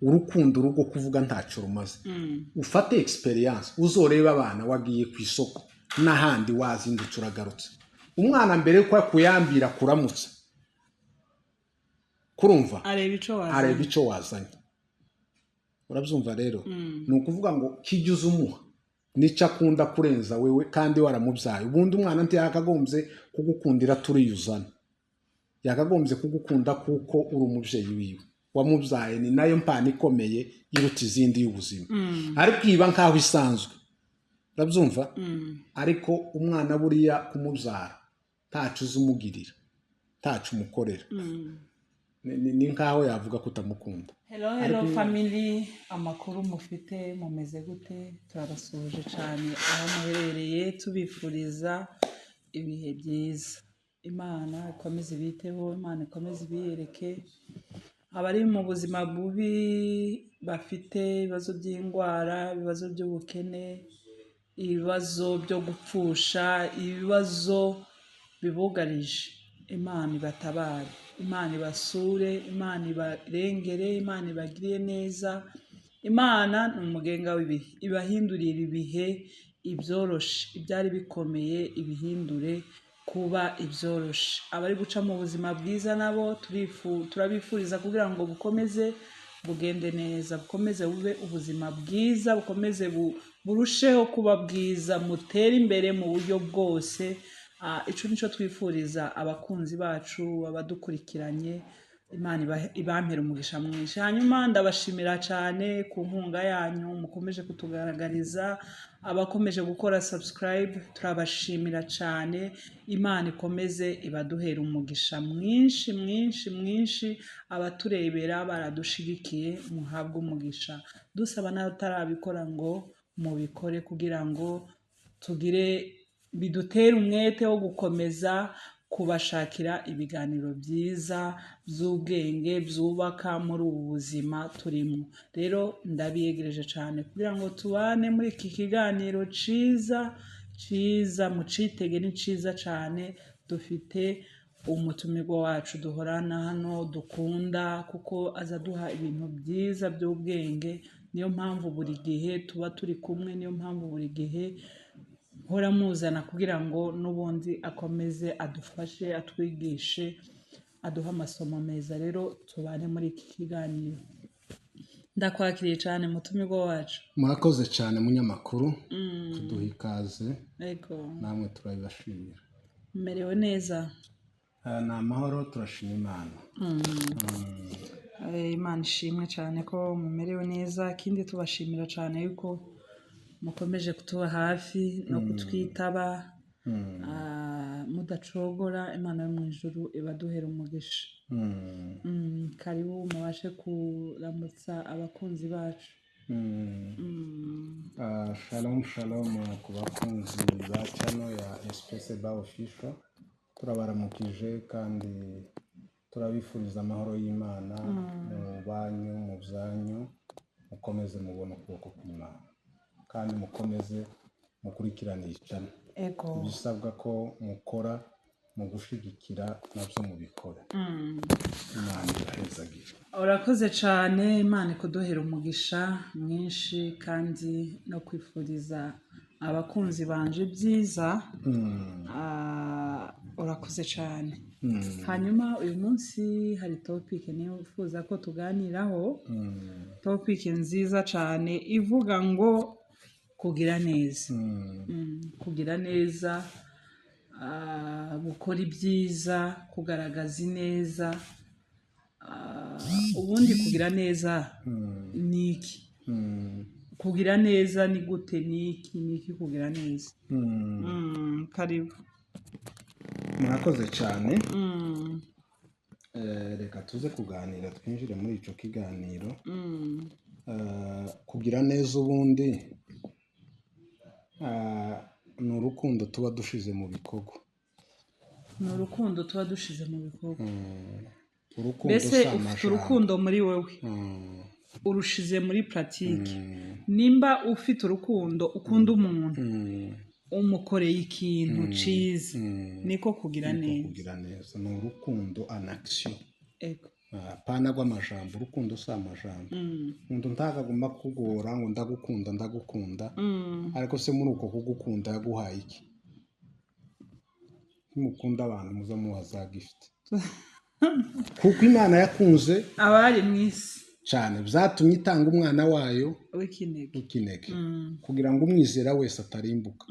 Urukundo urugo kuvuga ntacyo rumaze. Ufate experience, uzorebe abana wagiye ku isoko n'ahandi, wazindutse uragarutse, umwana mbere yuko akuyambira kuramutsa, kurumva areba ico wazanye. Areba icyo wazanye, urabyumva? Rero ni ukuvuga ngo kijya uza umuha nicyo akunda kurenza wewe kandi waramubyaye. Ubundi umwana ntiyakagombye kugukundira turiyuzana, yakagombye kugukunda kuko uri umubyeyi wiwe wamubyaye. Ni nayo mpano ikomeye iruta izindi y'ubuzima, ariko iba nk'aho isanzwe, urabyumva? Ariko umwana buriya kumubyara ntacu uza umugirira, ntacu umukorera, ni nk'aho yavuga ko utamukunda. Hello, hello family, amakuru mufite? Mumeze gute? Turabasuhuje cyane aho muherereye, tubifuriza ibihe byiza. Imana ikomeze ibiteho, Imana ikomeze ibiyereke. Abari mu buzima bubi, bafite ibibazo by'indwara, ibibazo by'ubukene, ibibazo byo gupfusha, ibibazo bibugarije, Imana ibatabare, Imana ibasure, Imana ibarengere, Imana ibagirire neza. Imana ni umugenga w'ibihe, ibahindurire ibihe, ibyoroshe ibyari bikomeye ibihindure kuba ibyoroshe. Abari guca mu buzima bwiza nabo turabifuriza kugira ngo bukomeze bugende neza, bukomeze bube ubuzima bwiza, bukomeze burusheho kuba bwiza, mutere imbere mu buryo bwose. Ico nico twifuriza abakunzi bacu, abadukurikiranye. Imana ibampere umugisha mwinshi. Hanyuma ndabashimira cyane ku nkunga yanyu mukomeje kutugaragariza, abakomeje gukora subscribe, turabashimira cyane. Imana ikomeze ibaduhera umugisha mwinshi, mwinshi, mwinshi. Abaturebera baradushigikiye, muhabwe umugisha. Dusaba n'abatarabikora ngo mubikore kugira ngo tugire bidutere umwete wo gukomeza kubashakira ibiganiro byiza by'ubwenge byubaka muri ubu buzima turimo. Rero ndabiyegereje cyane kugira ngo tubane muri iki kiganiro cyiza cyiza, mucitege, ni cyiza cyane. Dufite umutumirwa wacu duhorana hano, dukunda kuko aza aduha ibintu byiza by'ubwenge. Niyo mpamvu buri gihe tuba turi kumwe, niyo mpamvu buri gihe mpora muzana kugira ngo n'ubundi akomeze adufashe, atwigishe, aduhe amasomo meza. Rero tubane muri iki kiganiro. Ndakwakiriye cyane, mutumirwa wacu. Murakoze cyane, munyamakuru, kuduha ikaze. Ego. Namwe turabibashimira. Merewe neza? Ni amahoro, turashima Imana. Imana ishimwe cyane ko mumerewe neza. Ikindi tubashimira cyane yuko mukomeje kutuba hafi no kutwitaba mudacogora. Imana yo mu ijuru ibaduhera umugisha. Karibu mubashe kuramutsa abakunzi bacu. Shalom, shalom ku bakunzi ba channel ya Espace Ba Official. Turabaramukije kandi turabifuriza amahoro y'Imana mu banyu, mu byanyu. Mukomeze mubone ukuboko kw'Imana kandi mukomeze mukurikirane iyi channel. Ibisabwa ko mukora mu gushigikira nabyo mubikore. Imana ibahezagire. Urakoze cyane, Imana ikuduhera umugisha mwinshi kandi no kwifuriza abakunzi banje ibyiza. Urakoze cyane. Hanyuma uyu munsi hari topic nifuza ko tuganiraho, topic nziza cyane ivuga ngo kugira neza. Kugira neza, gukora ibyiza, kugaragaza ineza. Ubundi kugira neza ni iki? Kugira neza ni gute? Ni iki? Ni iki kugira neza? Karibu. Murakoze cyane. Reka tuze kuganira, twinjire muri icyo kiganiro. Kugira neza ubundi ni urukundo tuba dushize mu bikorwa. Ni urukundo tuba dushize mu bikorwa. Urukundo Mbese si ufite amajambo. urukundo muri wowe, urushize muri pratique. Nimba ufite urukundo, ukunda umuntu, umukoreye ikintu cyiza, niko kugira Niko neza. Kugira neza ni urukundo en action. Ego. Apana rw'amajambo, urukundo si amajambo. Umuntu ntakagomba kukugora ngo ndagukunda ndagukunda, ariko se muri uko kugukunda yaguhaye iki? Ntimukunda abantu muza muha za gift, kuko Imana yakunze abari mu isi cyane, byatumye itanga umwana wayo w'ikinege, w'ikinege, kugira ngo umwizera wese atarimbuka,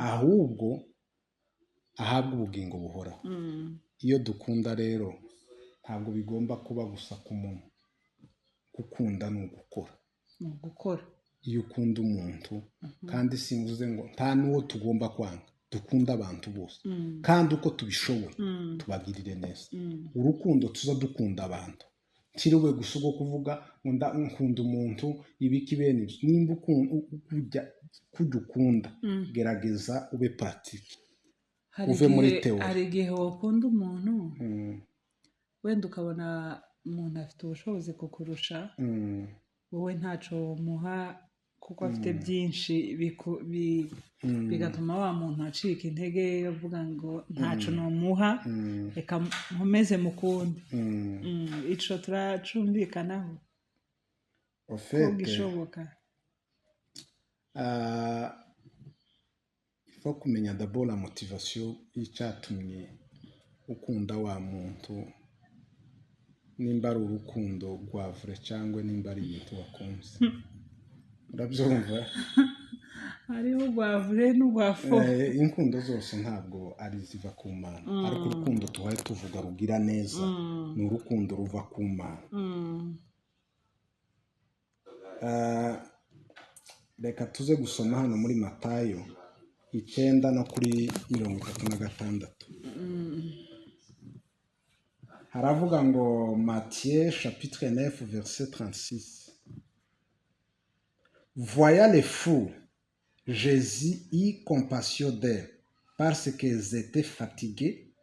ahubwo ahabwe ubugingo buhoraho. Iyo dukunda rero ntabwo bigomba kuba gusa ku muntu. Gukunda ni ugukora. Ni ugukora. Iyo ukunda umuntu, kandi simvuze ngo nta n'uwo tugomba kwanga, dukunda abantu bose, kandi uko tubishoboye tubagirire neza. Urukundo tuza dukunda abantu ntiriwe gusa ubwo kuvuga ngo nkunda umuntu ibiki bene ibyo. Nimba kujya ukunda, gerageza ube pratique, uve muri théorie. Hari igihe wakunda umuntu, wenda ukabona umuntu afite ubushobozi kukurusha, wowe ntacyo muha kuko afite byinshi, bigatuma wa muntu acika intege avuga ngo ntacyo numuha, reka nkomeze mukunde. Ico turacumvikanaho ko Au fait, gishoboka. Il faut kumenya d'abord la motivation y'icyatumye ukunda wa muntu, nimba ari urukundo rwa vrai cyangwa nimba ari ibintu wakunze. Urabyumva? Hariho urwa vrai n'urwa faux. Inkundo zose ntabwo ari iziva ku Mana, ariko urukundo tuhaye tuvuga rugira neza ni urukundo ruva ku Mana. Reka tuze gusoma hano muri Matayo 9 no kuri 36. Haravuga ngo Matthieu chapitre 9 verset 36: Voyant les foules, Jésus eut compassion d'elles parce qu'elles étaient fatiguées,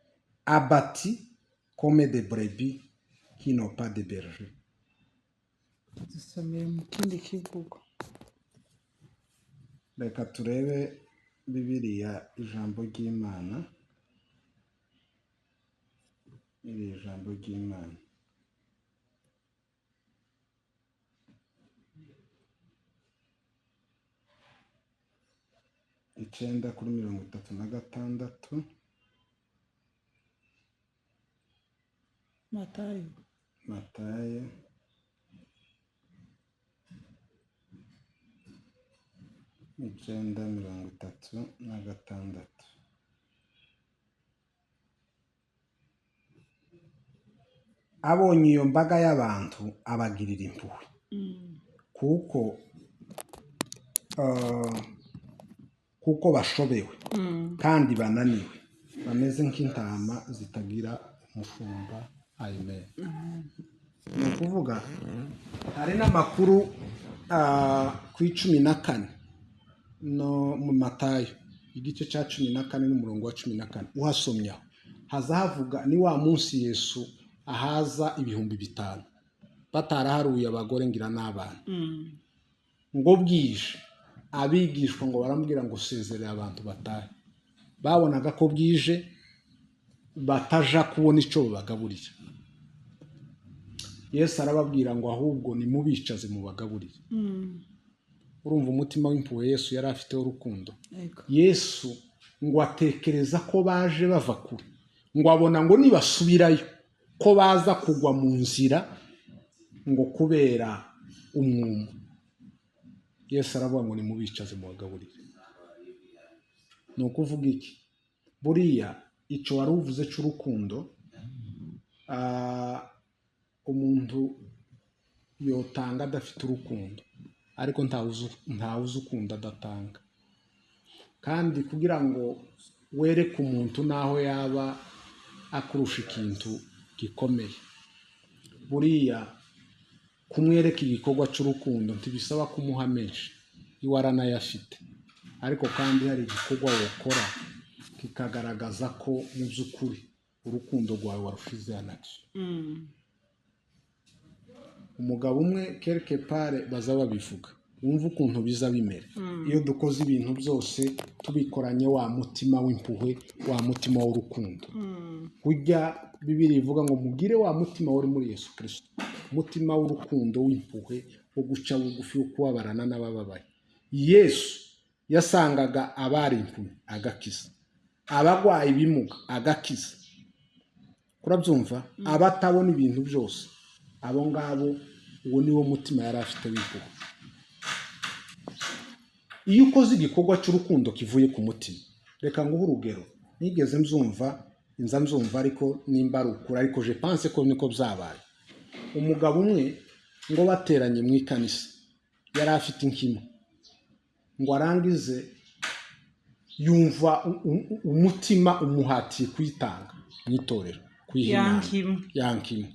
abattues comme des brebis qui n'ont pas de berger. Dusomere mu kindi kivugo. Reka turebe Bibiliya, ijambo ry'Imana, iri ijambo ry'Imana. 9 kuri 36. Matayo. Matayo 9 36. Abonye iyo mbaga y'abantu abagirira impuhwe, kuko bashobewe kandi bananiwe, bameze nk'intama zitagira umushumba. Amen. Ni ukuvuga hari n'amakuru ku 14 no mu Matayo igice cya 14 n'umurongo wa 14, uhasomye aho haza havuga ni wa munsi Yesu ahaza 5000 bataraharuye abagore ngira n'abana. Ngo bwije abigishwa ngo baramubwira ngo sezerera abantu batahe. Babonaga ko bwije bataja kubona icyo babagaburira. Yesu arababwira ngo ahubwo nimubicaze mubagaburire. Urumva umutima w'impuhwe Yesu yari afite urukundo. Yesu ngo atekereza ko baje bava kure, ngo abona ngo nibasubirayo ko baza kugwa mu nzira ngo kubera umwuma. Yesu aravuga ngo nimubicaze mubagaburire. Ni ukuvuga iki? Buriya icyo wari uvuze cy'urukundo, umuntu yotanga adafite urukundo, ariko ntawuzi ukunda adatanga. Kandi kugira ngo wereke umuntu naho yaba akurusha ikintu gikomeye, buriya kumwereka igikorwa cy'urukundo ntibisaba kumuha menshi, iwe aranayafite, ariko kandi hari igikorwa wokora kikagaragaza ko mu by'ukuri urukundo rwawe warushize anaki. Umugabo umwe quelque part baza babivuga, Wumva ukuntu biza bimera iyo dukoze ibintu byose tubikoranye wa mutima w'impuhwe, wa mutima w'urukundo. Kujya Bibiri ivuga ngo mugire wa mutima wari muri Yesu Kristo, umutima w'urukundo, w'impuhwe, wo guca bugufi, wo kubabarana n'abababaye. Yesu yasangaga abari impumyi agakiza, abarwaye ibimuga agakiza, urabyumva, abatabona ibintu byose, abo ngabo, uwo niwo mutima yari afite w'impuhwe. Iyo ukoze igikorwa cy'urukundo kivuye ku mutima, reka nguhe urugero. Nigeze mzumva, inza mzumva, ariko nimba ari ukuri, ariko je pense ko niko byabaye. Umugabo umwe ngo bateranye mu ikanisa, yari afite inkima, ngo arangize yumva umutima umuhatiye kuyitanga mu itorero, kuyiha Imana. Yankimwe. Yankimwe.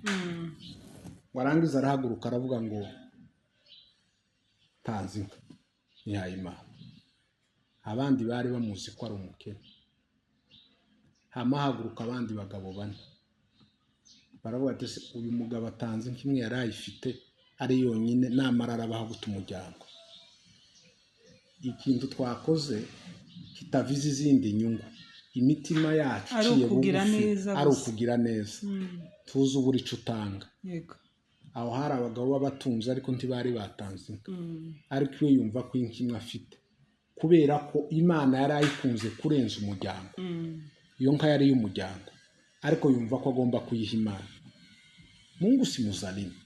Ngo arangize arahaguruka, aravuga ngo tanze inka, nihaye Imana. Abandi bari bamuzi ko ari umukene. Hama haguruka abandi bagabo bane, baravuga ati: "Se uyu mugabo atanze inka imwe yari ayifite ari yonyine, namara arabaha guta umuryango? Ikintu twakoze kitavize izindi nyungu, imitima yacu Ari iciye ukugira bugufi, neza ari gusa. ukugira neza, tuzi ubura icyo utanga." Aho hari abagabo b'abatunzi, ariko ntibari batanze inka. Ariko iyo yumva ko inka imwe afite, kubera ko Imana yari ayikunze kurenza umuryango, iyo nka yari iy'umuryango, ariko yumva ko agomba kuyiha Imana. Mungu si muzalimi,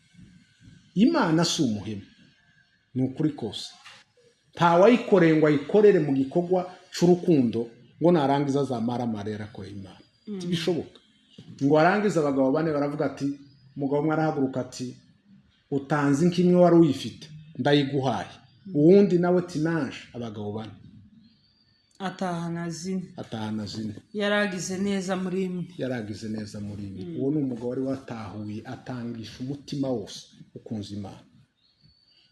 Imana si umuhemu, ni ukuri kose. Ntawayikoreye ngo ayikorere mu gikorwa cy'urukundo ngo narangiza azamara amarira akoreye Imana, ntibishoboka. Ngo arangize, abagabo bane baravuga ati, umugabo umwe arahaguruka ati: "Utanze inka imwe wari uyifite, ndayiguhaye." Uwundi nawe ati: "Naje." Abagabo bane Atahana zine. Atahana zine. Yaragize neza muri imwe. Yaragize neza muri imwe. Uwo ni umugabo wari watahuye, atangisha umutima wose ukunze Imana.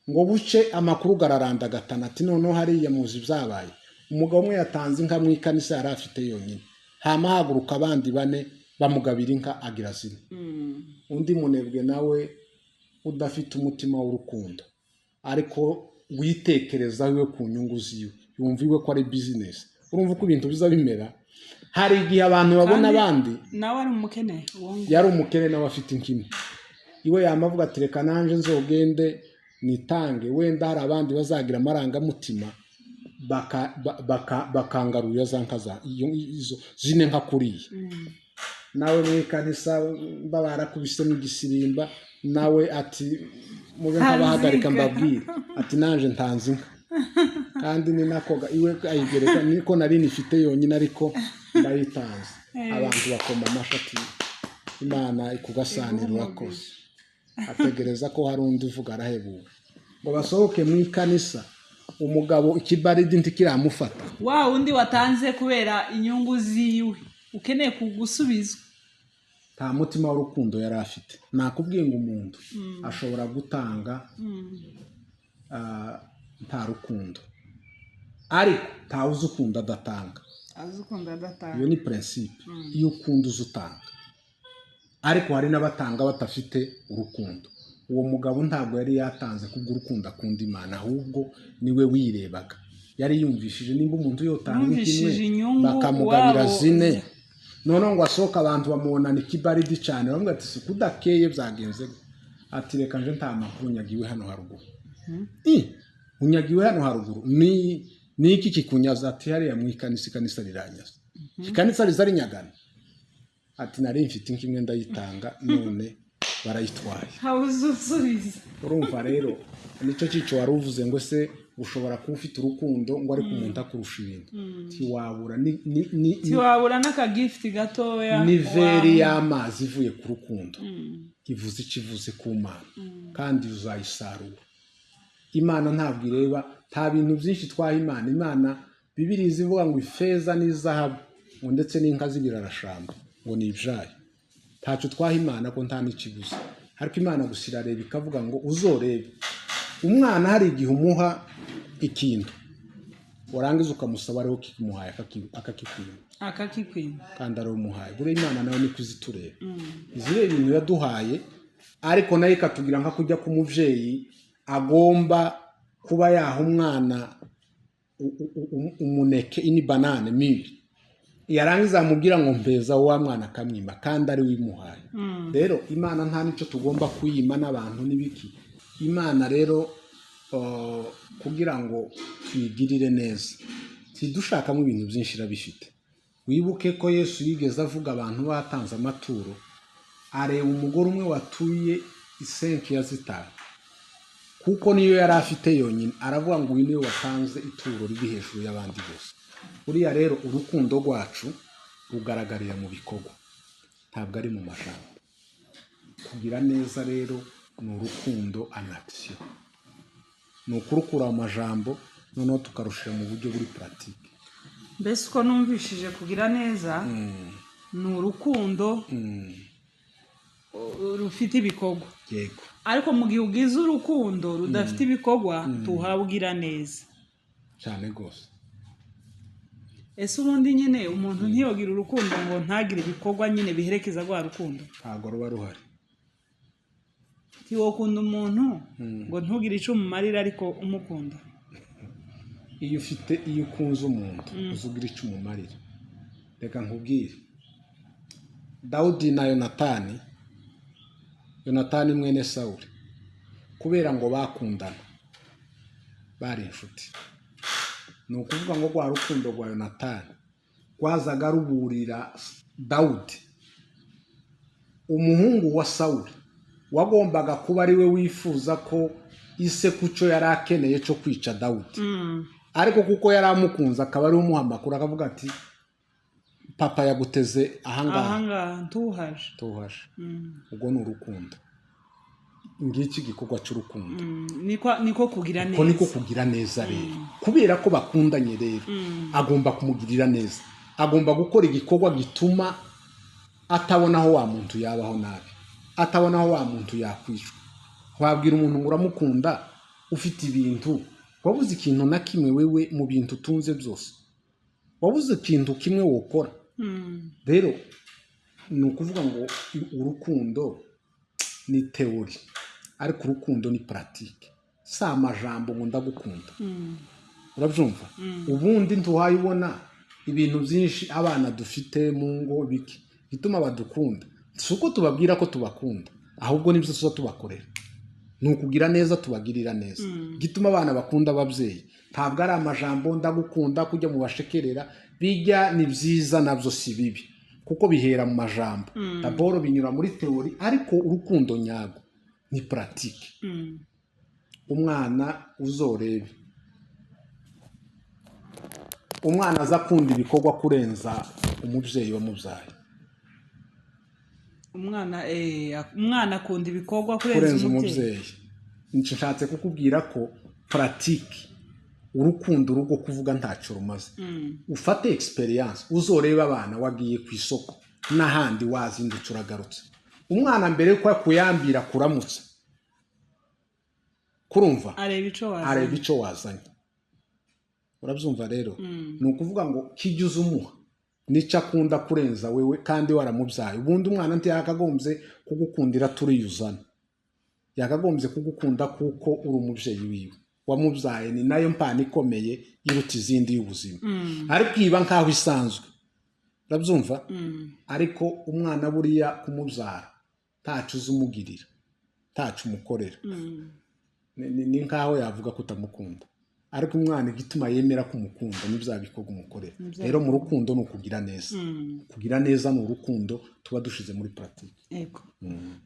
Ngo buce amakuru gararandagatana ati: "Noneho hariya muzi ibyabaye, umugabo umwe yatanze inka mu ikanisa yari afite yonyine, hama haguruka abandi bane bamugabira inka, agira zine." Undi munebwe nawe udafite umutima w'urukundo, ariko witekerezaho iwe ku nyungu ziwe, yumva iwe ko ari business. Urumva uko ibintu biza bimera, hari igihe abantu babona Kandi abandi nawe ari umukene uwo nguwo. Yari umukene nawe afite inkima iwe, yamavuga ati: "Reka nanjye nzogende nitange, wenda hari abandi bazagira amarangamutima bakangarurira za nka za izo zine nka kuriya." Nawe mu ikanisa barakubisemo igisirimba, nawe ati: "Mube nk'abahagarika Ntanze inka." Mbabwire ati: "Nanjye ntanze inka." Kandi ni nako iwe ayigereka, niko nari nifite yonyine, ariko ndayitanze. Abantu bakoma amashyi ati: "Imana ikugasanira, urakoze." Ategereza ko hari undi uvuga, arahebura. Ngo basohoke mu ikanisa, umugabo ikibaridi ntikiramufata. Wa wundi watanze kubera inyungu ziwe ukeneye kugusubizwa. Nta mutima w'urukundo yari afite. Nakubwiye ngo umuntu ashobora gutanga nta rukundo, ariko ntawe uzi ukunda adatanga. Azi ukunda adatanga. Iyo ni principe. Iyo ukunda uzi utanga, ariko hari n'abatanga badafite urukundo. Uwo mugabo ntabwo yari yatanze kubw'urukundo akunda Imana, ahubwo niwe wirebaga. Yari yumvishije nimba umuntu yotanga Yumvishije kimwe inyungu bakamugabira wabo. zine. Noneho ngo asohoke, abantu bamubonana ikibaridi cyane, baravuga ati: "Si kudakeye, byagenze gute?" Ati: "Reka nje, nta makuru, unyagiwe hano haruguru." I unyagiwe hano haruguru, ni iki kikunyaza? Ati: "Hariya mu ikanisa, ikanisa riranyaza, ikanisa riza rinyagana." Ati: "Nari mfite inka imwe, ndayitanga, none barayitwaye." Ntawe usubiza. Urumva rero nicyo cyico wari uvuze ngo se ushobora kuba ufite urukundo, ngo ariko umuntu akurusha ibintu, ntiwabura ni Ntiwabura n'akagifuti gatoya. Ni verre y'amazi ivuye ku rukundo ivuze icyo ivuze ku Mana, kandi uzayisarura. Imana ntabwo ireba, nta bintu byinshi twaha Imana. Imana, Bibiri izivuga ngo ifeza n'izahabu ngo ndetse n'inka z'ibirarashamba ngo ni ibyayo. Ntacyo twaha Imana ko nta n'ikiguzi, ariko Imana gusa irareba ikavuga ngo uzorebe umwana. Hari igihe umuha ikintu, warangiza ukamusaba ariho kimuhaye, akakikwima. Akakikwima. Kandi ari umuhaye. Buriya Imana nawe niko izi tureba, izireba ibintu yaduhaye, ariko nayo ikatubwira nka kujya k'umubyeyi agomba Kuba yaha umwana umuneke, une banane mûre, yarangiza amubwira ngo mpeza, wa mwana akamwima kandi ari we imuhaye. Rero Imana nta n'icyo tugomba kuyima n'abantu n'ibiki. Imana rero, kugira ngo tuyigirire neza, ntidushakamo ibintu byinshi, irabifite. Wibuke ko Yesu yigeze avuga abantu batanze amaturo, areba umugore umwe watuye isenki ya zitanu, kuko niyo yari afite yonyine, aravuga ngo uyu niwe watanze ituro riri hejuru y'abandi bose. Buriya rero urukundo rwacu rugaragarira mu bikorwa, ntabwo ari mu majambo. Kugira neza rero ni urukundo en action, ni ukurukura mu majambo noneho tukarushyira mu buryo buri pratique. Mbese uko numvishije, kugira neza ni urukundo rufite ibikorwa. Yego. Ariko mu gihe ugize urukundo rudafite ibikorwa, tuhabwira neza. Cyane rwose. Ese ubundi nyine umuntu ntiyogire urukundo ngo ntagire ibikorwa nyine biherekeza rwa rukundo? Ntabwo ruba ruhari. Ntiwokunda umuntu ngo ntugire icyo umumarira ariko umukunda? Iyo ukunze umuntu, uzi ugira icyo umumarira. Reka nkubwire, Dawudi na Yonatani, Yonatani mwene Sawuli, kubera ngo bakundana, bari inshuti, ni ukuvuga ngo rwa rukundo rwa Yonatani rwazaga ruburira Dawudi, umuhungu wa Sawuli, wagombaga kuba ari we wifuza ko ise ku cyo yari akeneye cyo kwica Dawudi, ariko kuko yari amukunze akaba ariwe umuha amakuru, akavuga ati: "Papa yaguteze ahangaha." Ahangaha ntuhaje. Tuhaje. Ubwo ni urukundo, ngiki igikorwa cy'urukundo. Niko kugira Uko niko neza. kugira neza rero. Kubera ko bakundanye rero, agomba kumugirira neza, agomba gukora igikorwa gituma atabona aho wa muntu yabaho nabi, atabona aho wa muntu yakwicwa. Wabwira umuntu ngo uramukunda, ufite ibintu, wabuze ikintu na kimwe wewe mu bintu utunze byose, wabuze ikintu kimwe wokora? Rero ni ukuvuga ngo urukundo ni théorie, ariko urukundo ni pratique, si amajambo ngo ndagukunda. Urabyumva? Ubundi ntuhaye ubona ibintu byinshi abana dufite mu ngo, biki bituma badukunda? Si uko tubabwira ko tubakunda, ahubwo nibyo tuza tubakorera, ni ukugira neza, tubagirira neza. Gituma abana bakunda ababyeyi ntabwo ari amajambo ndagukunda, kujya mu bashekerera bijya ni byiza, nabyo si bibi, kuko bihera mu majambo d'abord, binyura muri théorie, ariko urukundo nyarwo ni pratique. Umwana uzorebe, umwana aza akunda ibikorwa kurenza umubyeyi wamubyaye. Umwana akunda ibikorwa kurenza kurenza umubyeyi. Umubyeyi. Nshatse kukubwira ko pratique, urukundo urugo kuvuga ntacyo rumaze. Ufate expérience, uzorebe abana, wagiye ku isoko n'ahandi, wazindutse uragarutse, umwana mbere yuko akuyambira kuramutse, kurumva, areba ico wazanye. Areba icyo wazanye. Urabyumva rero? Ni ukuvuga ngo kijya uza umuha nicyo akunda kurenza wewe kandi waramubyaye. Ubundi umwana ntiyakagombye kugukundira turiyuzana, yakagombye kugukunda kuko uri umubyeyi wiwe wamubyaye. Ni nayo mpano ikomeye iruta izindi y'ubuzima, ariko iba nk'aho isanzwe. Urabyumva? Ariko umwana buriya kumubyara ntacu uzi umugirira, ntacu umukorera, ni nk'aho yavuga ko utamukunda. Ariko umwana igituma yemera ko umukunda ni bya bikorwa umukorera. Rero mu rukundo ni ukugira neza. Kugira neza ni urukundo tuba dushize muri pratique. Yego,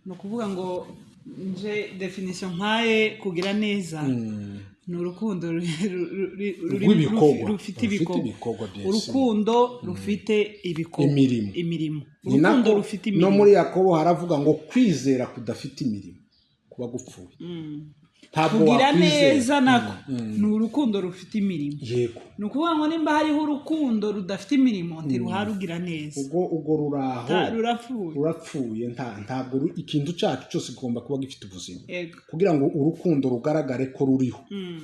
ni ukuvuga ngo nje définition mpaye kugira neza ni urukundo Rw'ibikorwa. rufite Rufite ibikorwa. ibikorwa, bien sûr. Urukundo rufite ibikorwa. Imirimo. Imirimo. Ni Urukundo nako rufite no imirimo. muri Yakobo haravuga ngo kwizera kudafite imirimo kuba gupfuye. Ntabwo Kugira wakwizera. neza nako ni urukundo rufite imirimo. Yego. Ni ukuvuga ngo nimba hariho urukundo rudafite imirimo, ntiruharugira neza. Ubwo ruraho. Rurapfuye. Rurapfuye. Ntabwo ikintu cyacu cyose kigomba kuba gifite ubuzima. Kugira ngo urukundo rugaragare ko ruriho,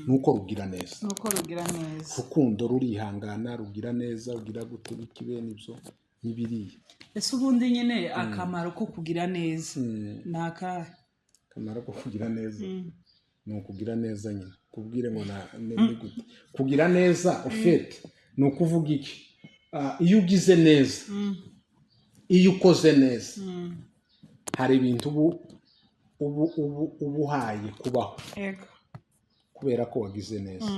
ni uko rugira neza. Ni uko rugira neza. Urukundo rurihangana, rugira neza, rugira gute, biki bene ibyo n'ibiriya. Ese ubundi nyine akamaro ko kugira neza ni akahe? Akamaro ko kugira neza. Ni ukugira neza nyine. Kubwire ngo ni gute kugira neza? Ufite ni ukuvuga iki? Iyo ugize neza, iyo ukoze neza, hari ibintu ubu uhaye kubaho kubera ko wagize neza.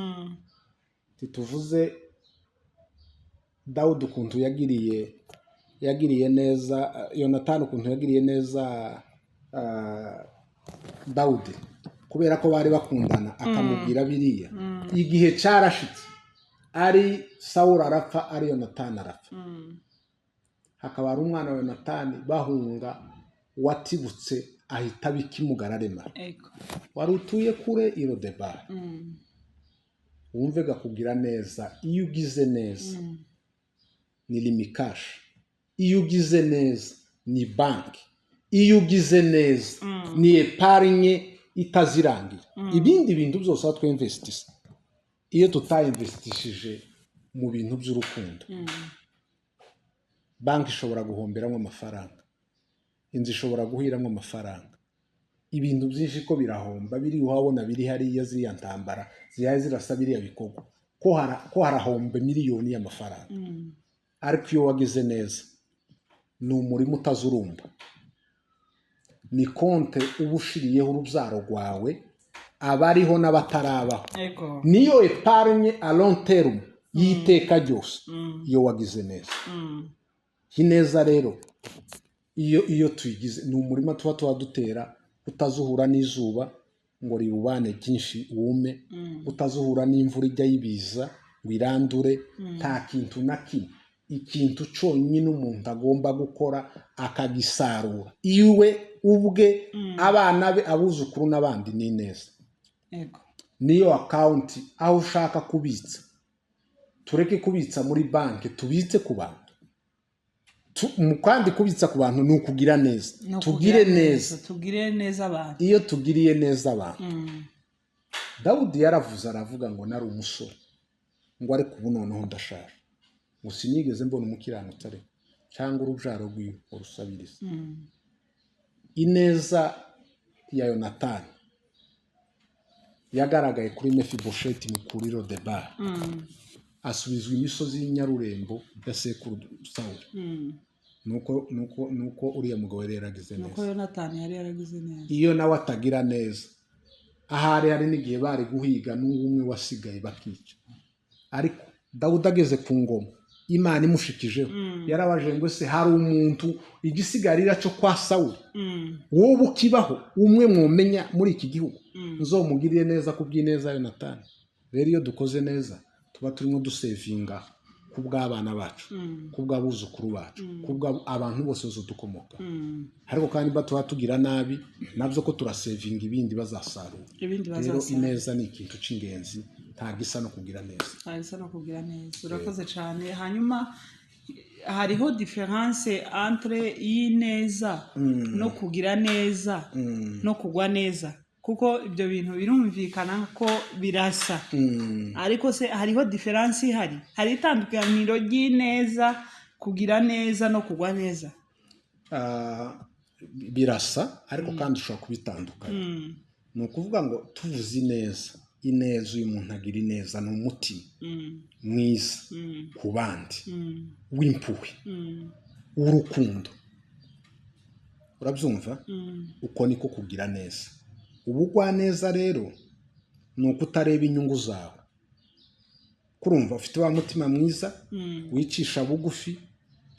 Ntituvuze Dawudi ukuntu yagiriye neza Yonatani, ukuntu yagiriye neza Dawudi kubera ko bari bakundana, akamubwira biriya. Igihe cyarashitse, ari Sawuli arapfa, ari Yonatani arapfa, hakaba hari umwana wa Yonatani bahunga watibutse, ahita aba ikimuga, araremara, wari utuye kure i Lodebari. Wumve kugira neza. Iyo ugize neza ni Lumicash, iyo ugize neza ni banki, iyo ugize neza ni épargne itazirangira. Ibindi bintu byose aho twinvestisa, iyo tutayinvestishije mu bintu by'urukundo, banki ishobora guhomberamo amafaranga, inzu ishobora guhiramo amafaranga, ibintu byinshi ko birahomba. Biri uhabona biri hariya, ziriya ntambara zihaye zirasa biriya bikorwa, ko harahomba miliyoni y'amafaranga. Ariko iyo wagize neza, ni umurima utazurumba, ni konte uba ushiriyeho urubyaro rwawe, abariho n'abatarabaho. Niyo épargne à long terme y'iteka ryose iyo wagize neza. Ineza rero iyo tuyigize, ni umurima tuba dutera utazuhura n'izuba ngo riwubane byinshi wume, utazuhura n'imvura ijya y'ibiza ngo irandure. Nta kintu na kimwe. Ikintu cyonyine umuntu agomba gukora akagisarura iwe ubwe, abana be, abuzukuru n'abandi, ni neza. Niyo account aho ushaka kubitsa. Tureke kubitsa muri banki, tubitse ku bantu. Kandi kubitsa ku bantu ni ukugira neza. Ni ukugira. Tugire neza. Tugire neza abantu. Iyo tugiriye neza abantu, Dawudi yaravuze, aravuga ngo nari umusore, ngo ariko ubu noneho ndashaje, ngo sinigeze mbona umukiranutsi ariko cyangwa urubyaro rwiwe urusabiriza. Ineza ya Yonatani yagaragaye kuri Mefibosheti mukuru i Lodebari, asubizwa imisozi y'inyarurembo ya sekuru Sawuli. Nuko uriya mugabo yari yaragize Nuko neza. Yonatani yari yaragize neza. Iyo nawe atagira neza, ahari hari n'igihe bari guhiga n'umwe wasigaye bakica. Ariko Dawudi ageze ku ngoma, Imana imushikijeho, yarabaje ngo: "Se hari umuntu igisigarira cyo kwa Sawuli wowe ukibaho, umwe mwumenya muri iki gihugu, nzomugirire neza ku bw'ineza ya Yonatani?" Rero iyo dukoze neza, tuba turimo dusevinga ku bw'abana bacu, ku bw'abuzukuru bacu, ku bw'abantu bose bazodukomoka. Ariko kandi ba tuba tugira nabi, nabyo ko turasevinga ibindi bazasarura. Ibindi Rero bazasarura. ineza ni ikintu cy'ingenzi, ntabwo isa no kugira neza. Ntabwo isa no kugira neza. Urakoze cyane. Hanyuma hariho différence entre y'ineza no kugira neza no kugwa neza, kuko ibyo bintu birumvikana ko birasa, ariko se hariho différence ihari? Hari itandukaniro ry'ineza, kugira neza no kugwa neza? Birasa, ariko kandi ushobora kubitandukanya. Ni ukuvuga ngo tuvuze ineza, ineza, uyu muntu agira ineza, ni umutima mwiza ku bandi, w'impuhwe, w'urukundo. Urabyumva? Uko niko kugira neza. Ubugwaneza rero ni uko utareba inyungu zawe, kurumva ufite wa mutima mwiza, wicisha bugufi,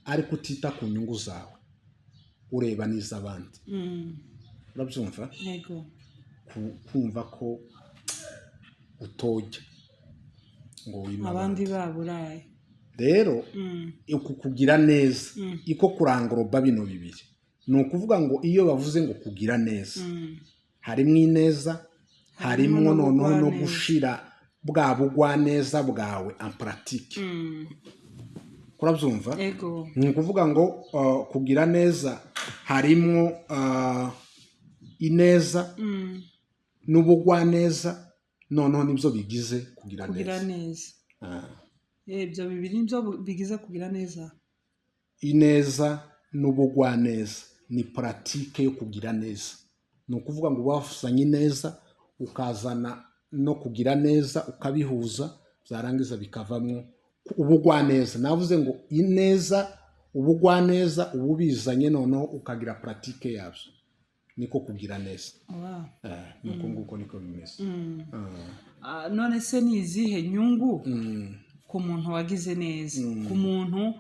ariko utita ku nyungu zawe, ureba n'iz'abandi. Urabyumva? Yego. Kumva ko utojya ngo wime abandi abandi. Baburaye. Rero uku kugira neza iko kurangoroba bino bibiri. Ni ukuvuga ngo iyo bavuze ngo kugira neza, harimo ineza, harimo harimo no noneho no bugwaneza. Gushira bwa bugwaneza bwawe en pratique. Urabyumva? Yego. Ni ukuvuga ngo kugira neza harimo ineza n'ubugwaneza, noneho nibyo bigize kugira kugira neza. Neza. Ibyo bibiri nibyo bigize kugira neza. Ineza n'ubugwaneza ni pratique yo kugira neza. Ni ukuvuga ngo wafuzanye ineza. ukazana no kugira neza, ukabihuza, byarangiza bikavamo ubugwaneza. Navuze ngo ineza, ubugwaneza ububizanye, noneho ukagira pratique yabyo, niko kugira neza. Nuko nguko niko bimeze. None se ni izihe nyungu ku muntu wagize neza, ku muntu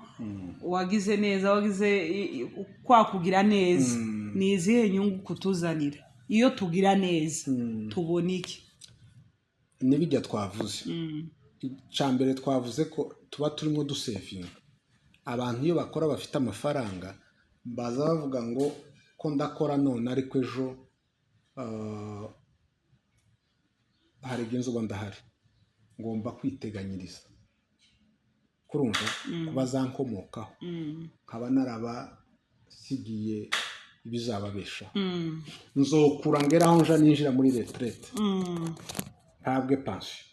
wagize neza, wagize kwa kugira neza, ni izihe nyungu kutuzanira? Iyo tugira neza tubona iki? N'ibijya twavuze, icya mbere twavuze ko tuba turimo dusevinga. Abantu iyo bakora bafite amafaranga baza bavuga ngo ko ndakora none, ariko ejo hari igihe nzoba ndahari, ngomba kwiteganyiriza, kurumva kuba zankomokaho, nkaba narabasigiye ibizababeshaho, nzokura ngeraho nja ninjira muri retraite, ntabwe pension,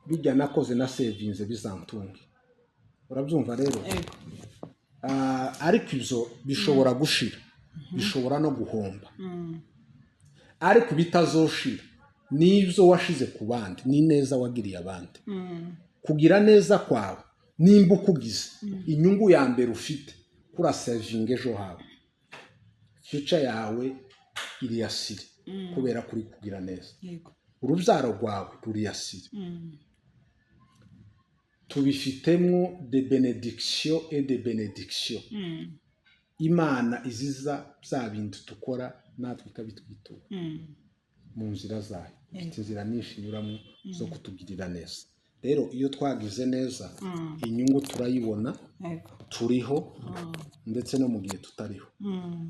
bijya nakoze na sevinze bizantunge. Urabyumva rero? Ariko ibyo bishobora gushira, bishobora no guhomba, ariko bitazoshira n'ibyo washize ku bandi, ni neza wagiriye abandi. Kugira neza kwawe nimba ukugize, inyungu ya mbere ufite kurasevinga ejo hawe, future yawe iriyasire kubera kuri kugira neza, urubyaro rwawe ruriyasire. Tubifitemo de bénédiction et de bénédiction. Imana iziza bya bintu dukora natwe ikabitwitura mu nzira zayo. Ifite inzira nyinshi inyuramo zo kutugirira neza. Rero iyo twagize neza, inyungu turayibona, turiho ndetse no mu gihe tutariho.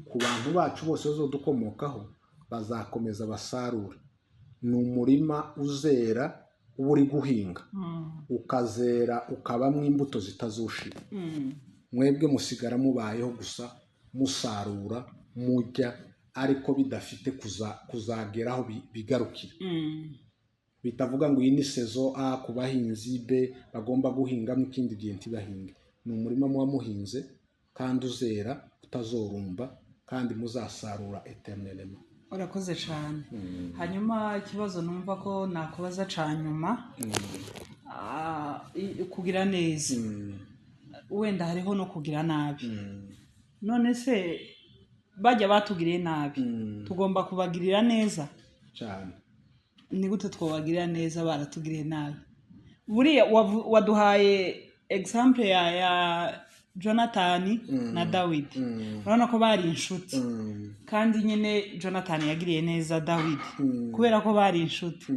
Ku bantu bacu bose bazodukomokaho bazakomeza basarure. Ni umurima uzera uba uri guhinga, ukazera ukabamo imbuto zitazushira. Mwebwe musigara mubayeho gusa musarura mujya, ariko bidafite kuzageraho bigarukira. Bitavuga ngo iyi ni saison A ku bahinzi, B bagomba guhingamo ikindi gihe ntibahinge. Ni umurima muba muhinze kandi uzera utazorumba, kandi muzasarura éternellement. Urakoze cyane. Hanyuma ikibazo numva ko nakubaza cya nyuma, kugira neza, wenda hariho no kugira nabi. None se bajya batugiriye nabi, tugomba kubagirira neza? Cyane. Ni gute twabagirira neza baratugiriye nabi? Buriya waduhaye exemple ya Jonathan na Dawidi, urabona ko bari inshuti, kandi nyine Jonathan yagiriye neza Dawidi kubera ko bari inshuti,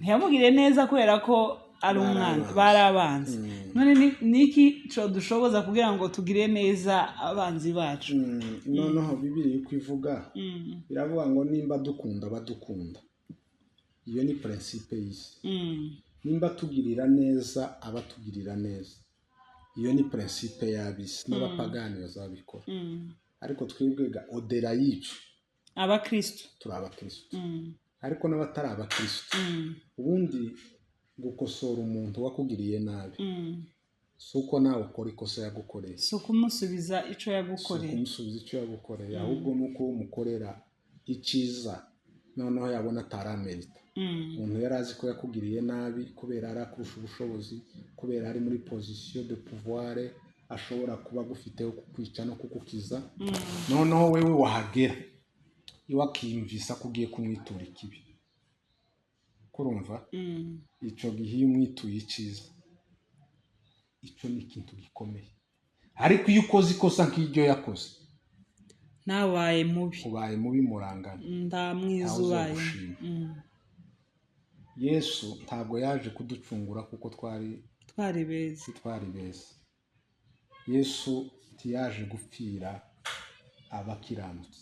ntiyamugiriye neza kubera ko ari umwana, bari abanzi. None niki dushoboza kugira ngo tugire neza abanzi bacu? Noneho Bibiliya uko ivuga, iravuga ngo nimba dukunda abadukunda, iyo ni principe y'isi. Nimba tugirira neza abatugirira neza, iyo ni principe y'ab'isi, n'abapagani bazabikora. Ariko twebwe ga au-delà y'ibyo, abakristo, turi abakristo, ariko n'abatari abakristo. Ubundi gukosora umuntu wakugiriye nabi si uko nawe ukora ikosa yagukoreye, si ukumusubiza icyo yagukoreye, si ukumusubiza icyo yagukoreye, ahubwo ni uko umukorera icyiza noneho yabona ataramerita. Umuntu yari azi ko yakugiriye nabi kubera yari akurusha ubushobozi, kubera ari muri position de pouvoir, ashobora kuba agufiteho kukwica no kugukiza. Noneho wewe wahagera iwe akiyumvisa ko ugiye kumwitura ikibi, kurumva icyo gihe iyo umwituye icyiza, icyo ni ikintu gikomeye. Ariko iyo ukoze ikosa nk'iryo yakoze, nabaye mubi, ubaye mubi, murangana, nta mwiza ubaye. Yesu ntabwo yaje kuducungura kuko twari twari beza, twari beza. Yesu ntiyaje gupfira abakiranutse.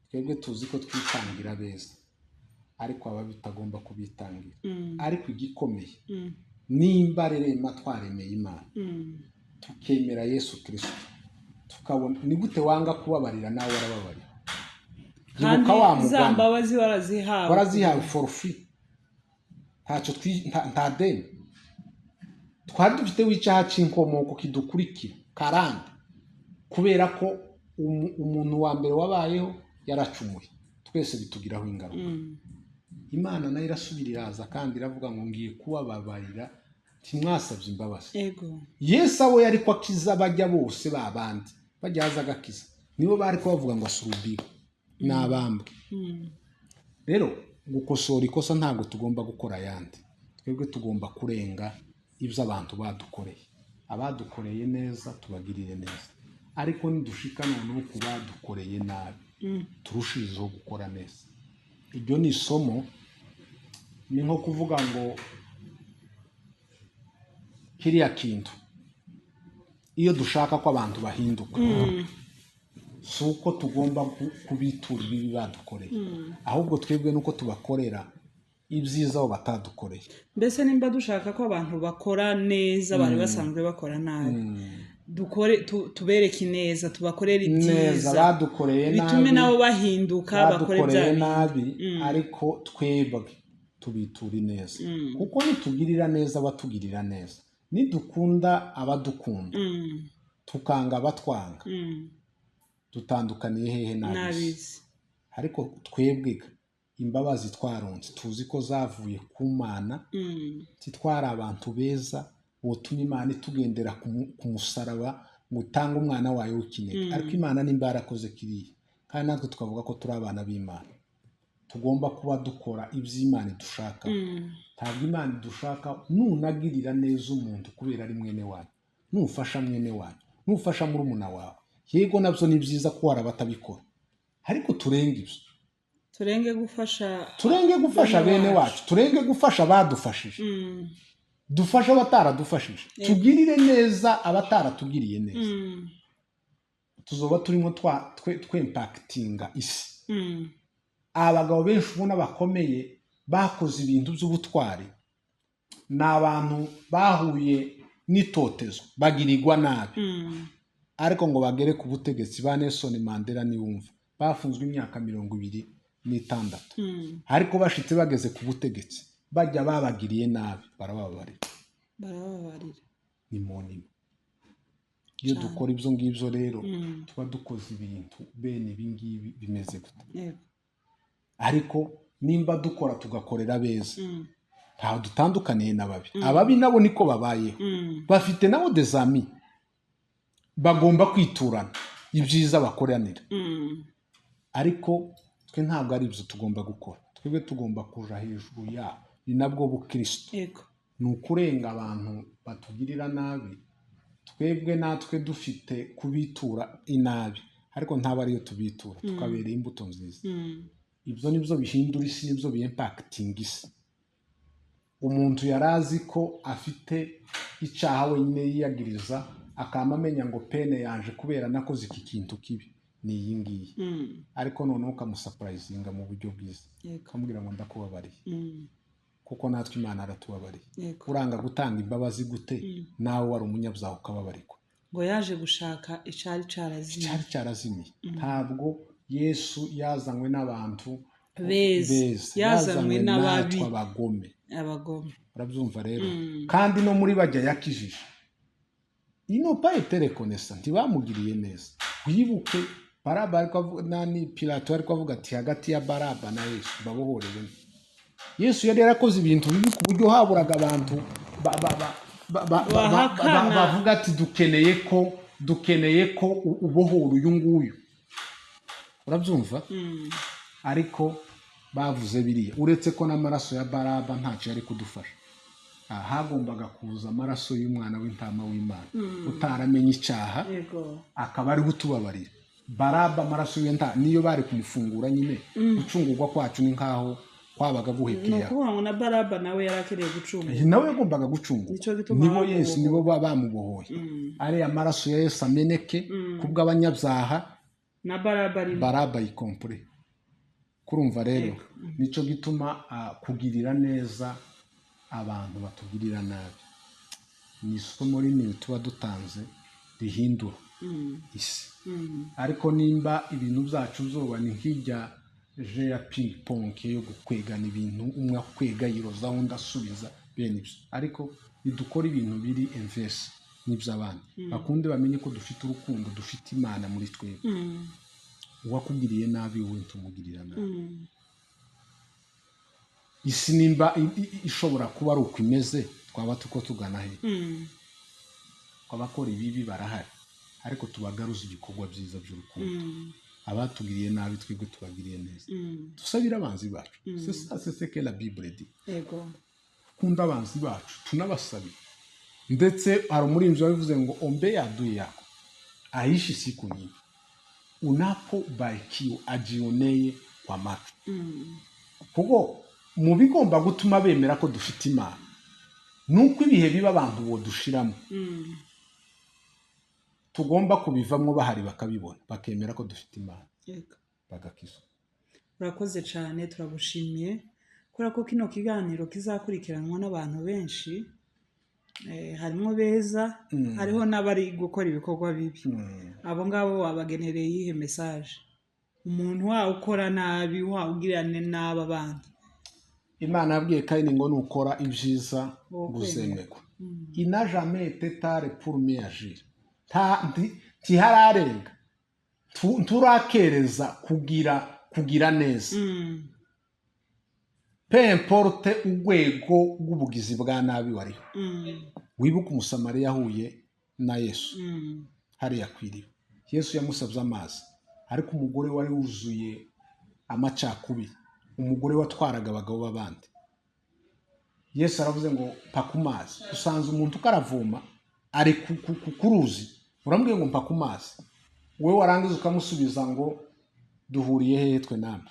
Twebwe tuzi ko twitangira beza, ariko aba bitagomba kubitangira. Ariko igikomeye, nimba rerema twaremeye Imana, tukemera Yesu Kirisito, tukabona ni gute wanga kubabarira nawe warababarira? Kandi za mbabazi warazihawe, warazihawe for free, ntacyo, nta deni twari dufite w'icyaha cy'inkomoko kidukurikira karande, kubera ko umuntu wa mbere wabayeho yaracumuye, twese bitugiraho ingaruka. Imana nayo irasubira iraza kandi iravuga ngo ngiye kubababarira, ntimwasabye imbabazi. Yesu abo yari ko akiza bajya bose babandi bajya haza agakiza, nibo bari ko bavuga ngo asurubiwe n'abambwe. Rero gukosora ikosa ntabwo tugomba gukora ayandi, twebwe tugomba kurenga ibyo abantu badukoreye. Abadukoreye neza tubagirire neza, ariko nidushika noneho ku badukoreye nabi turushirizeho gukora neza. Iryo ni isomo, ni nko kuvuga ngo kiriya kintu iyo dushaka ko abantu bahinduka, si uko tugomba kubitura ibibi badukoreye, ahubwo twebwe nuko tubakorera ibyiza abo batadukoreye. Mbese nimba dushaka ko abantu bakora neza bari basanzwe bakora nabi, dukore tubereke ineza, tubakorere neza ibyiza badukoreye bitume nabi, nabo bahinduka bakore bya badukoreye bindi. nabi, ariko twebwe tubitura ineza, kuko nitugirira neza abatugirira neza, nidukunda abadukunda, tukanga abatwanga, dutandukaniye hehe n'ab'isi? N'ab'isi. Ariko twebwe imbabazi twaronse tuzi ko zavuye ku Mana, titwari abantu beza botuma Imana itugendera ku musaraba ngo utange umwana wayo w'ikinege. Ariko Imana nimba yarakoze kiriya, kandi natwe tukavuga ko turi abana b'Imana, tugomba kuba dukora iby'Imana idushaka. Ntabwo Imana idushaka nunagirira neza umuntu kubera ari mwene wanyu, nufasha mwene wanyu, nufasha murumuna wawe, yego nabyo ni byiza ko hari abatabikora, ariko turenge ibyo, turenge gufasha, turenge gufasha bene wacu, turenge gufasha abadufashije, dufashe abataradufashije, tugirire neza abataratugiriye neza. Tuzoba turimo twempakitinga isi. Abagabo benshi ubona bakomeye bakoze ibintu by'ubutwari ni abantu bahuye n'itotezo, bagirirwa nabi, ariko ngo bagere ku butegetsi. Ba Nelson Mandela niwumva bafunzwe imyaka 26, ariko bashitse bageze ku butegetsi bajya babagiriye nabi barababarira. Barababarira. Ni mu nima iyo dukora ibyo ngibyo rero tuba dukoze ibintu bene ibi ngibi bimeze gute. Ariko nimba dukora tugakorera beza, ntaho dutandukaniye n'ababi. Ababi nabo niko babayeho, bafite nabo dezami bagomba kwiturana ibyiza bakoranira, ariko twe ntabwo ari ibyo tugomba gukora. Twebwe tugomba kuja hejuru yabo, ni nabwo bukristo. Ni ukurenga abantu batugirira nabi, twebwe natwe dufite kubitura inabi, ariko ntabwo ariyo tubitura, tukabereye imbuto nziza. Ibyo nibyo bihindura isi, nibyo bimpakitinga isi. Umuntu yari azi ko afite icyaha wenyine yiyagiriza, akaba amenya ngo pene yaje kubera nakoze iki kintu kibi ni iyi ngiyi, ariko noneho ukamusapurayizinga mu buryo bwiza, ukamubwira ngo ndakubabariye, kuko natwe Imana aratubabariye. Uranga gutanga imbabazi gute nawe wari umunyabyaha ukababarirwa? Ngo yaje gushaka icyari cyarazimiye. Icyari cyarazimiye. Ntabwo Yesu yazanywe n'abantu beza, yazanywe n'ababi, natwe abagome. Abagome. Urabyumva rero, kandi no muri bajya yakijije ino pa eterekonesa ntibamugiriye neza. Wibuke Baraba ariko avuga, nani Pilato ariko avuga ati hagati ya Baraba na Yesu babohorere. Yesu yari yarakoze ibintu bibi ku buryo haburaga abantu Bahakana. bavuga ati dukeneye ko ubohora uyu nguyu. Urabyumva? Ariko bavuze biriya, uretse ko n'amaraso ya Baraba ntacyo yari kudufasha. Hagombaga kuza amaraso y'umwana w'intama w'Imana utaramenye icyaha, akaba ari utubabarira. Baraba amaraso ye niyo bari kumufungura nyine, gucungurwa kwacu ni nkaho kwabaga Ni guhekeye. ukuvuga ngo na Baraba nawe yari akeneye gucungurwa. Nawe yagombaga gucungurwa. Nicyo gituma Nibo bamubohoye. Yesu nibo bamubohoye, ariya maraso ya Yesu ameneke kubw'abanyabyaha, na Baraba arimo. Baraba yikompure. Kurumva rero nicyo gituma kugirira neza abantu batugirira nabi ni isomo rinini tuba dutanze rihindura isi. Ariko nimba ibintu byacu byoba ni nk'ijya je ya ping pong yo gukwegana ibintu, umwe akwega yiroza undi asubiza bene ibyo, ariko nidukora ibintu biri inverse n'iby'abandi, bakunde bamenye ko dufite urukundo, dufite Imana muri twebwe. Uwakugiriye nabi wowe ntumugirira nabi. Isi nimba ishobora kuba ari uko imeze, twaba tuko tugana he? Abakora ibibi barahari, ariko tubagaruza ibikorwa byiza by'urukundo. Abatugiriye nabi twebwe tubagiriye neza. Dusabire abanzi bacu. C'est ça, c'est ce que la Bible dit. Kunda abanzi bacu, tunabasabire. Ndetse hari umuririmbyi wabivuze ngo ombea adui yako aishi siku nyingi, unapobarikiwa ajionee kwa macho. Kuko mu bigomba gutuma bemera ko dufite Imana nuko ibihe biba abantu bodushiramo, tugomba kubivamo bahari bakabibona, bakemera ko dufite Imana, bagakizwa. Urakoze cyane, turagushimiye kubera ko kino kiganiro kizakurikiranwa n'abantu benshi, harimo beza, hariho n'abari gukora ibikorwa bibi. Abo ngabo wabagenereye iyihe message? Umuntu wawe ukora nabi, wawe ugirane nabi abandi. Imana yabwiye Kayini ngo nukora ibyiza Wowe ngo uzemerwa. Il n'a jamais été tard pour mieux agir. Ntihararenga, nturakereza kugira neza, peu importe urwego rw'ubugizi bwa nabi wariho. Wibuke Umusamariya ahuye na Yesu hariya ku iriba. Yesu yamusabye amazi, ariko umugore wari wuzuye amacakubiri, umugore watwaraga abagabo b'abandi, Yesu aravuze ngo mpa ku mazi. Usanze umuntu ukaravoma ari ku ruzi, uramubwiye ngo mpa ku mazi, wowe warangiza ukamusubiza ngo duhuriye hehe twe namwe?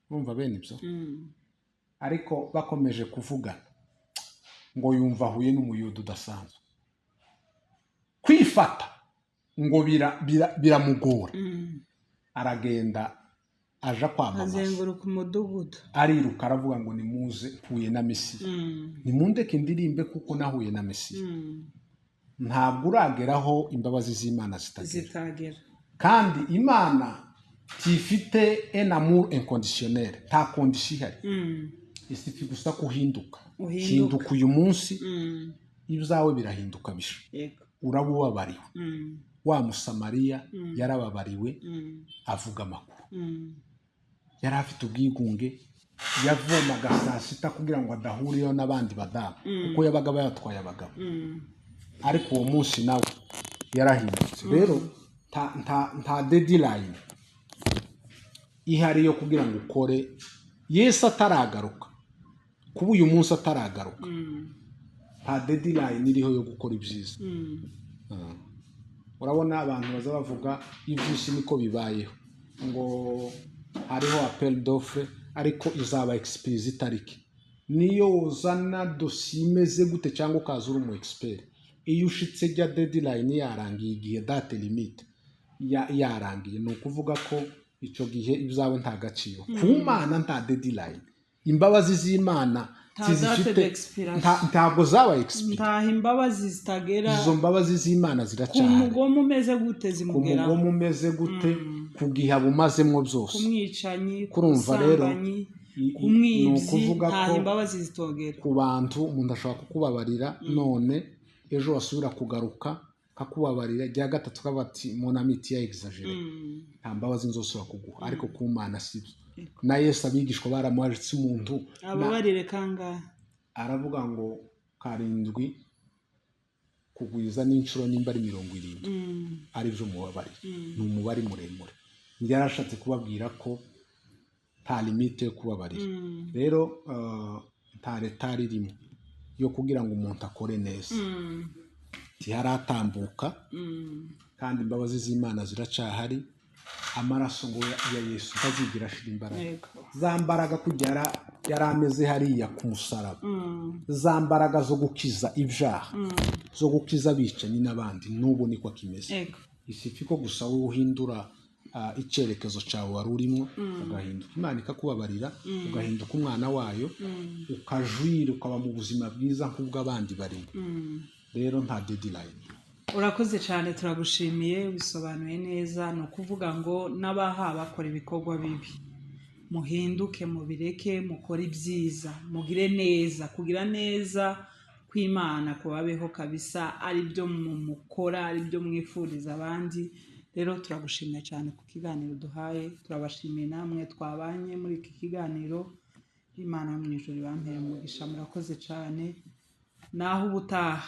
Urumva bene ibyo? Ariko bakomeje kuvugana, ngo yumva ahuye n'umuyuda udasanzwe. Kwifata ngo biramugora, aragenda aja kwamamaza. Azenguruka umudugudu. Ariruka, aravuga ngo nimuze, mpuye na Mesiya, nimundeke ndirimbe kuko nahuye na Mesiya. Ntabwo urageraho imbabazi z'Imana zitagera. Zitagera. Kandi Imana tifite un amour inconditionnel, nta condition ihari. Isifi gusa kuhinduka. Uhinduka. Hinduka uyu munsi, ibyawe birahinduka bisha, uraba ubabariwe. Wa Musamariya yarababariwe, avuga amakuru. Yari afite ubwigunge, yavomaga saa sita kugira ngo adahuriraho n'abandi badamu, kuko yabaga bayatwaye abagabo. Ariko uwo munsi nawe yarahindutse. Rero nta deadline ihari yo kugira ngo ukore Yesu ataragaruka. Kuba uyu munsi ataragaruka, nta deadline iriho yo gukora ibyiza. Urabona abantu baza bavuga iby'isi niko bibayeho, ngo hariho appel d'offre, ariko izaba expire itariki. Niyo uzana dosiye imeze gute cyangwa ukaza uri umu expert, iyo ushitse jya deadline yarangiye, igihe date limite yarangiye, ni ukuvuga ko icyo gihe ibyawe nta gaciro ku Mana. Nta deadline, imbabazi z'Imana Nta date tizifite d'expiration. Ntabwo zabaye expire. Ntaho imbabazi zitagera. Izo mbabazi z'Imana Ku ziracyahari. mugome umeze gute Ku zimugeraho. mugome umeze gute, ku gihe abumazemo byose. Ku mwicanyi, ku Kurumva rero, musambanyi, ku ni mwibyi, ukuvuga ntaho ko imbabazi zitogera. ku bantu, umuntu ashobora kukubabarira none, ejo wasubira kugaruka kakubabarira, rya gatatu kavuga ati mon ami, tu as exagéré, nta mbabazi nzosubira kuguha. Ariko ku Mana sibyo. Na Yesu abigishwa baramuhajitse umuntu Ababarire kangahe? Aravuga ngo karindwi kugwiza n'inshuro nimba ari 70, ari byo mubabarira. Ni umubare muremure. Yarashatse kubabwira ko nta limite yo kubabarira. Rero nta retard irimo yo kugira ngo umuntu akore neza, ntiharatambuka. Kandi imbabazi z'Imana ziracyahari. Amaraso ngo ya Yesu ntazigera ashira imbaraga. Za mbaraga kujya yari ameze hariya ku musaraba, za mbaraga zo gukiza ibyaha, zo gukiza abicanyi n'abandi, n'ubu niko akimeze. Isifi ko gusa wowe uhindura icyerekezo cyawe wari urimo, ugahinduka, Imana ikakubabarira, ugahinduka umwana wayo, ukajwira, ukaba mu buzima bwiza nk'ubw'abandi barimo. Rero nta deadline. Urakoze cyane, turagushimiye, bisobanuye neza. Ni ukuvuga ngo n'abaha bakora ibikorwa bibi, muhinduke, mubireke, mukore ibyiza, mugire neza. Kugira neza kw'Imana kubabeho kabisa, ari byo mukora, ari byo mwifuriza abandi. Rero turagushimiye cyane ku kiganiro duhaye. Turabashimiye namwe twabanye muri iki kiganiro. Imana yo mu ijuru ibampere umugisha. Murakoze cyane, naho ubutaha.